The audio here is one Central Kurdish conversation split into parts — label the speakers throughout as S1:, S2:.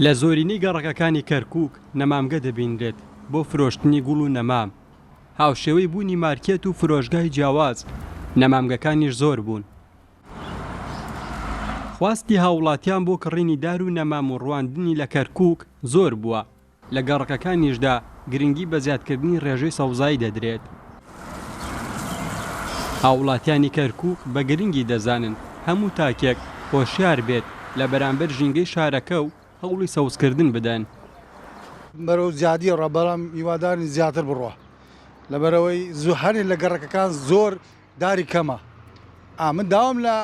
S1: لە زۆرینەی گەڕەکەکانی کەرکووک نەمامگە دەبینرێت بۆ فرۆشتنی گوڵ و نەمام، هاوشێوەی بوونی مارکێت و فرۆشگای جیاواز، نەمامگەکانیش زۆر بوون. خواستی هاووڵاتیان بۆ کڕینی دار و نەمام و ڕواندنی لە کەرکووک زۆر بووە، لە گەڕەکەکانیشدا گرنگی بە زیادکردنی ڕێژەی سەوزایی دەدرێت. هاووڵاتیانی کەرکووک بە گرنگی دەزانن هەموو تاکێک هۆشیار بێت لە بەرامبەر ژینگەی شارەکە و هەوڵی سەوزکردن بدەن.
S2: بەرەو زیادی ڕا بەڵام هیوادارین زیاتر بڕوا لەبەرئەوەی هەنێ لە گەڕەکەکان زۆر داری کەمە ئا من داوام لە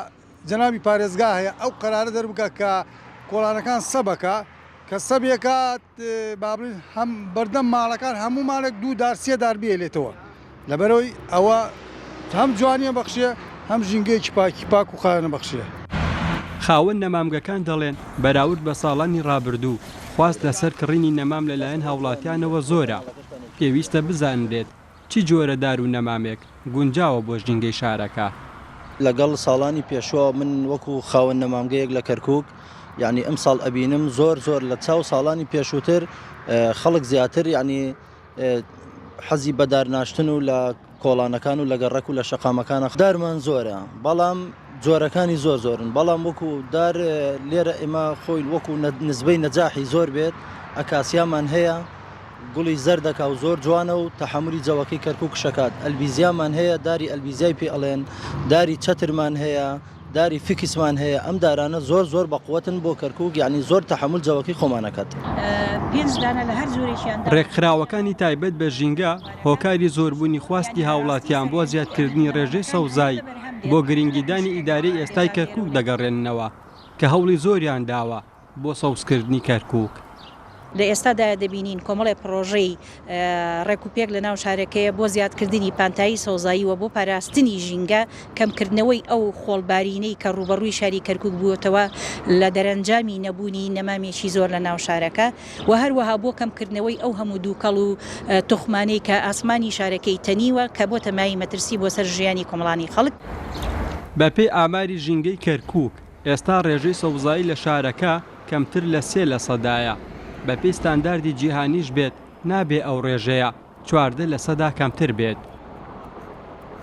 S2: جەنابی پارێزگا هەیە ئەو قەرارە دەربکا کە کۆڵانەکان سەبەکا کە سەبێکات با بڵێین هەم بەردەم ماڵەکان هەموو ماڵێک دوو دار سێ دار بێلێتەوە لەبەرەوەی ئەوە هەم جوانیە بەخشێ هەم ژینگەیەکی پاکی پاک و خاوێنە بەخشێ.
S1: خاوەن نەمامگەکان دەڵێن، بەراورد بە ساڵانی ڕابردوو، خواست لەسەر کڕینی نەمام لەلایەن هاوڵاتیانەوە زۆرە، پێویستە بزانرێت چ جۆرە دار و نەمامێک گونجاوە بۆ ژینگەی شارەکە؟
S3: لەگەڵ ساڵانی پێشووە من وەکو خاوەن نەمامگەیەک لە کەرکوک یعنی ئەمساڵ ئەبینم زۆر زۆر لە چاو ساڵانی پێشووتر خەڵک زیاتر یعنی حەزی بە دارناشتن و لە کۆڵانەکان و لە گەڕەک و لە شەقامەکانە دارمان زۆرە بەڵام جۆرەکانی زۆر زۆرن بەڵام وەکو دار لێرە ئێمە خۆی وەکو نزبەی نەجاحی زۆر بێت ئەکاسیامان هەیە گوڵی زەردەکا و زۆر جوانە و تەحەمولی جەوەکەی کەرکوک شەکات ئەلبیزیامان هەیە داری ئەلبیزیای پێ ئەڵێن داری چەترمان هەیە داری فیکسمان هەیە ئەم دارانە زۆر زۆر بەقوەتن بۆ کەرکوک یانی زۆر تەحەمول جەوەکەی خۆمان ئەکات.
S1: رێکخراوەکانی تایبەت بە ژینگە هۆکاری زۆربوونی خواستی هاوڵاتیان بۆ زیادکردنی رێژەی سەوزایی بۆ گرنگیدانی ئیدارەی ئێستای کەرکوک دەگەڕێننەوە کە هەوڵی زۆریان داوە بۆ سەوزکردنی کەرکوک.
S4: لە ئێستادا دەبینین کۆمەڵێ پڕۆژەی ڕێکوپێک لە ناو شارەکەیە بۆ زیادکردنی پانتایی سەوزایی و بۆ پاراستنی ژینگە، کەمکردنەوەی ئەو خۆڵبارینەی کە ڕووبەڕووی شاری کەرکوک بووەتەوە لە دەرەنجامی نەبوونی نەمامێکی زۆر لە ناو شارەکە و هەروەها بۆ کەمکردنەوەی ئەو هەموو دووکەڵ و توخمانەی کە ئاسمانی شارەکەی تەنیوە کە بۆتە مایەی مەترسی بۆ سەر ژیانی کۆمەڵانی خەڵک.
S1: بەپێی ئاماری ژینگەی کەرکوک، ئێستا ڕێژەی سەوزایی لە شارەکە کەمتر لە سێ لەسەدایە، بەپێی ستانداردی جیهانیش بێت نابێ ئەو ڕێژەیە 14 لەسەدا کەمتر بێت.